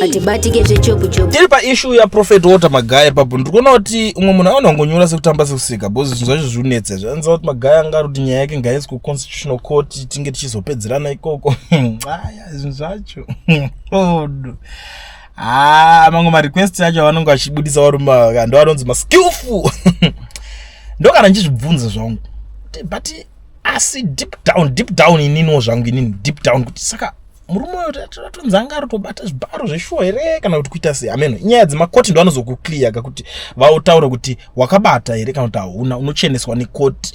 Atibatike zvechopu-chopu. Tiri paissue yaProphet Walter Magaya ipapo. Ndiri kuona kuti umwe munhu aona kungonyora sekutamba sekuseka, because zvinhu zvacho zvinonetsa. Zvanzi kuti Magaya anga ari kuti nyaya yake ngaiiswe kuConstitutional Court, tinge tichizopedzerana ikoko. Aya, zvinhu zvacho. Oh, no. Ah, mamwe marequest acho avanonge vachibudisa varume ndo anonzi maskillful. Ndo kana ndichizvibvunza zvangu, but asi deep down, deep down, ininiwo zvangu inini deep down kuti saka murume uyo atonzi anga aritobata zvibharo zveshuwa here kana kuti kuita sei? Ameno, inyaya dzemakoti ndo anozokuclear kakuti vautaura kuti wakabata here kana kuti hauna. Unocheneswa nekoti,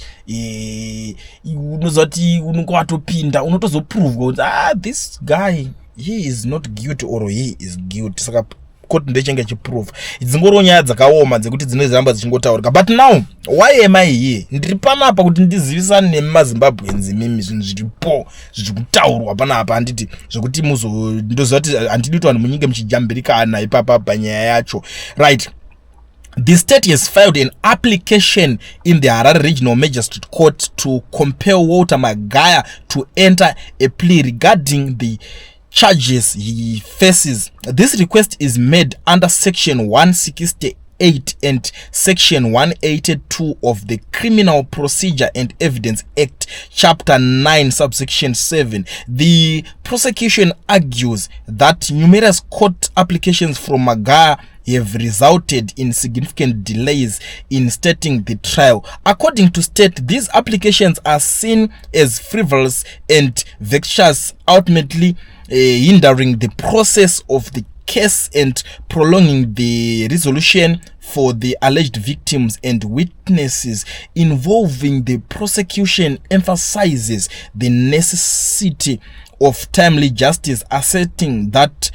unoziva kuti unonge watopinda, unotozoprovwa kuti, ah, this guy, he is not guilty or he is guilty. Saka koti ndechinge chiproof. Dzingoriwo nyaya dzakaoma dzekuti dzinoziramba dzichingotaurika. But now, why am I here? Ndiri panapa kuti ndizivisane nemi maZimbabweans imimi zvinhu zviripo zviri kutaurwa panapa, handiti? Zvekuti muzo ndoziva kuti handidi kuti vanhu munyinge muchijambirikana ipapa panyaya yacho, right? The state has filed an application in the Harare Regional Magistrate Court to compel Walter Magaya to enter a plea regarding the charges he faces. This request is made under Section 168 and Section 182 of the Criminal Procedure and Evidence Act, Chapter 9, subsection 7. The prosecution argues that numerous court applications from Magaya have resulted in significant delays in starting the trial. According to state, these applications are seen as frivolous and vexatious, ultimately hindering the process of the case and prolonging the resolution for the alleged victims and witnesses involving. The prosecution emphasizes the necessity of timely justice, asserting that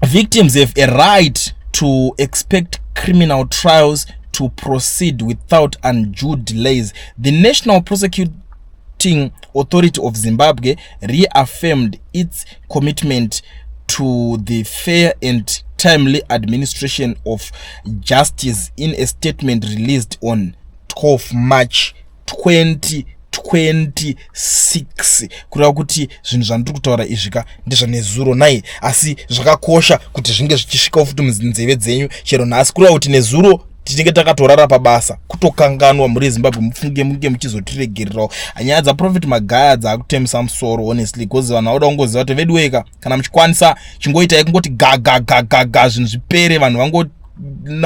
victims have a right to expect criminal trials to proceed without undue delays. The National Prosecuting Authority of Zimbabwe reaffirmed its commitment to the fair and timely administration of justice in a statement released on 12 March 2026. Kureva kuti zvinhu zvandiri kutaura izvi ka ndezvanezuro nai, asi zvakakosha kuti zvinge zvichisvikawo futi munzeve dzenyu chero nhasi. Kureva kuti nezuro tinenge takatorara pabasa, kutokanganwa. Mhuri yeZimbabwe, mufunge munge muchizotiregererawo. Nyaya dzaProphet Magaya dzaakutemesa musoro, honestly, because vanhu vauda kungoziva kuti veduweka, kana muchikwanisa chingoitai kungoti gagagagaga, zvinhu zvipere, vanhu vangoona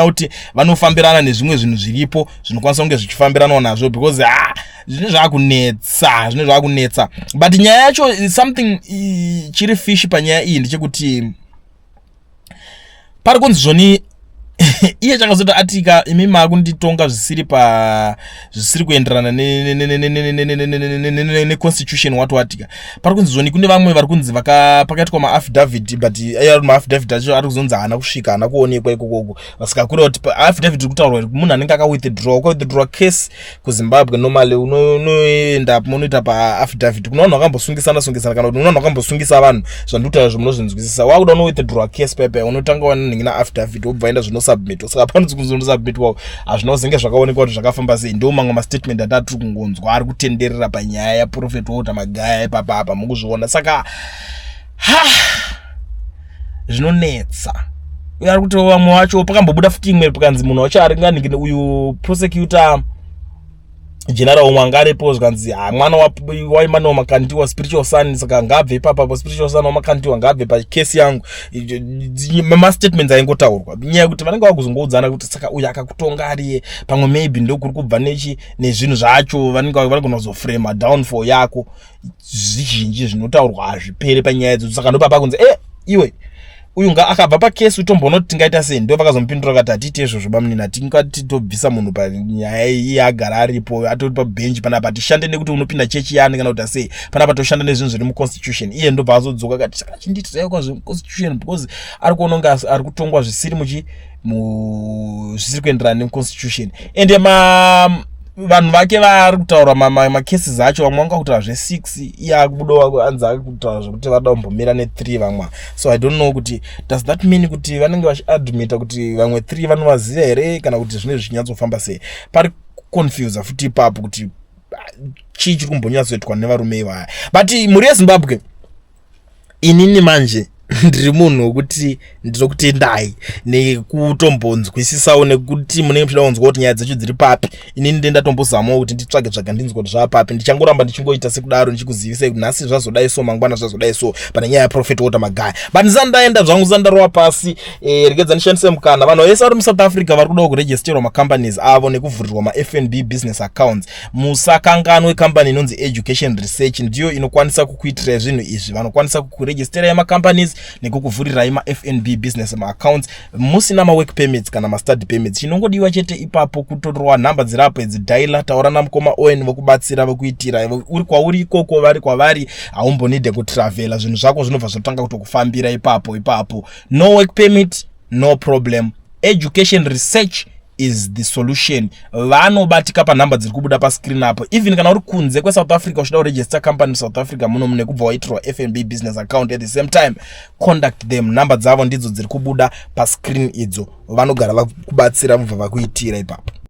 kuti vanofambirana nezvimwe zvinhu zviripo zvinokwanisa kunge zvichifambiranawo nazvo, because ha, zvine zvaakunetsa, zvine zvaakunetsa. But nyaya yacho, something chiri fishy panyaya iyi ndechekuti pari kunzi zvoni iye chakazoti atika, imi maakunditonga zvisiri pa zvisiri kuenderana neconstitution. Wati watika pari kunzi zvoni kune vamwe vari kunzi pakaitwa maaffidavit, but maaffidavit acho ari kuzonzi haana kusvika, haana kuonekwa ikokoko. Vasika kureva kuti affidavit iri kutaurwa munhu anenge akawithdraw, ukawithdraw case kuZimbabwe normally unoenda munoita paaffidavit. Kuna vanhu vakambosungisana sungisana kana kuti kuna vanhu vakambosungisa vanhu, zvandikutaura zvomunozvinzwisisa. Wakuda unowithdraw case pepe, unotanga wanhingi naaffidavit, wobva waenda zvinosubmitwa. Saka panonzi kuzonosubmitwa hazvina kuzenge zvakaonekwa kuti zvakafamba sei. Ndo mamwe mastatement atatiri kungonzwa ari kutenderera panyaya yaProphet Walter Magaya ipapa apa, mukuzviona. Saka ha, zvinonetsa. Uye ari kuti vamwe vacho pakambobuda futi imwe, pakanzi munhu wacho aringanhingi uyu prosecutor general umwe anga aripo, zvikanzi, ha, mwana waEmmanuel Makandiwa, spiritual son, saka ngaabve ipapapo, spiritual son waMakandiwa ngaabve pakesi yangu. Mastatements aingotaurwa, nyaya yekuti vanenge vakuzongoudzana kuti saka uyu akakutonga ariye pamwe maybe ndokuri kubva nechi nezvinhu zvacho, vanenge vanogona kuzofrema downfall yako. Zvizhinji zvinotaurwa hazvipere panyaya idzodzo. Saka ndopapa kunzi, e, iwe uyu nga akabva pakesi, utomboona kuti tingaita sei. Ndo vakazompindura kati, hatiite izvozvo bamunini, hatingati tobvisa munhu panyaya iye agara aripo, atori pabhenji panapa. Hatishande nekuti unopinda chechi yani kana kuti asei panapa, toshanda nezvinhu zviri muconstitution. Iye ndobva azodzoka kati, saka chindiitirai kwazvemuconstitution, because ari kuona kunge ari kutongwa zvisiri muchi zvisiri kuenderana nemuconstitution. Ende ma vanhu vake vari kutaura macases acho, vamwe vanga kutaura zve6, iye akubudawo anzi ari kutaura zvekuti vada kumbomira ne3 vamwe. So I don't know kuti does that mean kuti vanenge vachiadmita kuti vamwe 3 vanovaziva here, kana kuti zvinenge zvichinyatsofamba sei. Pari kuconfusa futi ipapo kuti chii chiri kumbonyatsoitwa nevarume ivaya. But mhuri yeZimbabwe, inini manje Ndiri munhu wekuti ndinokutendai nekutombonzwisisawo, nekuti munenge muchida kunzwa kuti nyaya dzacho dziri papi. Inini nde ndatombozamawo kuti nditsvage tsvaga ndinzwa kuti zvava papi. Ndichangoramba ndichingoita sekudaro, ndichikuzivisai kuti nhasi zvazodai so, mangwana zvazodai so, pane nyaya yaProphet Walter Magaya. But ndisati ndaenda zvangu, ndisati ndarova pasi, regedza ndishandise mukana. Vanhu vese vari muSouth Africa vari kudawo kuregisterwa macompanies avo nekuvhurirwa maFNB business accounts, musakanganwe kambani inonzi Education Research. Ndiyo inokwanisa kukuitirai zvinhu izvi. Vanokwanisa kukuregisterai macompanies nekukuvhurirai maFNB business maaccounts musina mawork permits kana mastudy permits. Chinongodiwa chete ipapo kutorwa nhamba dzirapo idzi, dial, taura namukoma Owen, vokubatsira, vokuitira. Uri kwauri ikoko, vari kwavari, haumbonide kutravhela. Zvinhu zvako zvinobva zvotanga kutokufambira ipapo ipapo. No work permit, no problem. Education Research is the solution. Vanobatika panhamba dziri kubuda pascreen apo. Even kana uri kunze kweSouth Africa uchida kuregister company muSouth Africa muno nekubva waitirwa FNB business account at the same time, contact them. Nhamba dzavo ndidzo dziri kubuda pascreen idzo. Vanogara vakubatsira, vobva vakuitira ipapo.